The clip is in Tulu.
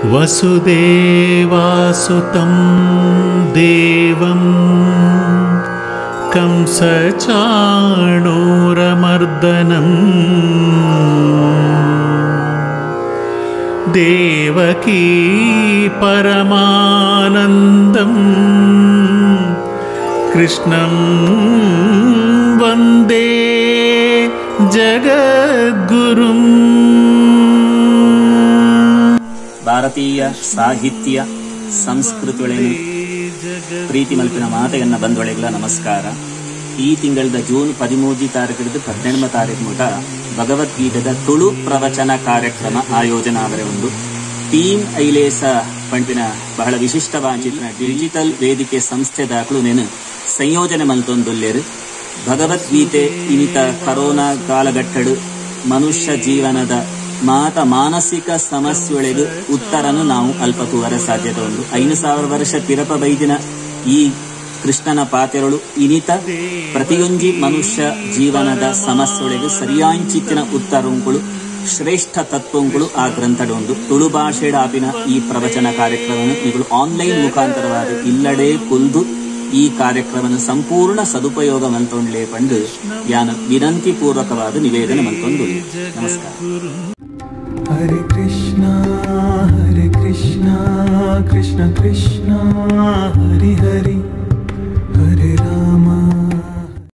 वसुदेवासुतं देवं कंसचाणूरमर्दनम् देवकी परमानन्दं कृष्णं वन्दे जगद्गुरुम्। ಭಾರತೀಯ ಸಾಹಿತ್ಯ ಸಂಸ್ಕೃತಿಗಳನ್ನು ಪ್ರೀತಿ ಮಲ್ಪಿನ ಮಾತೆಯನ್ನ ಬಂದೊಳೆಗಳ ನಮಸ್ಕಾರ. ಈ ತಿಂಗಳದ ಜೂನ್ 13 ತಾರೀಕು 18 ತಾರೀಕು ಮುಟ ಭಗವದ್ಗೀತೆದ ತುಳು ಪ್ರವಚನ ಕಾರ್ಯಕ್ರಮ ಆಯೋಜನೆ ಆದರೆ ಒಂದು ಟೀಮ್ ಐಲೇಸ ಪಂಪಿನ ಬಹಳ ವಿಶಿಷ್ಟವಾಂಚಿತ ಡಿಜಿಟಲ್ ವೇದಿಕೆ ಸಂಸ್ಥೆ ದಾಖಲು ನೇನು ಸಂಯೋಜನೆ ಮಲ್ತೊಂದುಲ್ಲೇರು. ಭಗವದ್ಗೀತೆ ಇನಿತ ಕರೋನಾ ಕಾಲಘಟ್ಟಡು ಮನುಷ್ಯ ಜೀವನದ ಮಾತ ಮಾನಸಿಕ ಸಮಸ್ಯೆಗಳಿಗೆ ಉತ್ತರನು ನಾವು ಅಲ್ಪ ತೂವರ ಸಾಧ್ಯತೆ ಉಂಟು. 5000 ವರ್ಷ ಪಿರಪ ಬೈದಿನ ಈ ಕೃಷ್ಣನ ಪಾತೆರಳು ಇನಿತ ಪ್ರತಿಯೊಂಜಿ ಮನುಷ್ಯ ಜೀವನದ ಸಮಸ್ಯೆಗಳಿಗೆ ಸರಿಯಾಂಚಿತ್ತಿನ ಉತ್ತರಂಕುಳು ಶ್ರೇಷ್ಠ ತತ್ವಂಗಳು ಆ ಗ್ರಂಥಡೊಂದು. ತುಳು ಭಾಷೆಡ ಆಪಿನ ಈ ಪ್ರವಚನ ಕಾರ್ಯಕ್ರಮವನ್ನು ನೀವು ಆನ್ಲೈನ್ ಮುಖಾಂತರವಾದ ಇಲ್ಲಡೆ ಕುಲ್ದು ಈ ಕಾರ್ಯಕ್ರಮನ ಸಂಪೂರ್ಣ ಸದುಪಯೋಗ ಮಂತೊಂಡ್ಲೆ ಪಂಡು ಯಾನ ವಿನಂತಿ ಪೂರ್ವಕವಾದ ನಿವೇದನೆ ಮಂತೊಂದು. ನಮಸ್ಕಾರ. ಹರೇ ಕೃಷ್ಣ ಹರೇ ಕೃಷ್ಣ ಕೃಷ್ಣ ಕೃಷ್ಣ ಹರಿ ಹರಿ.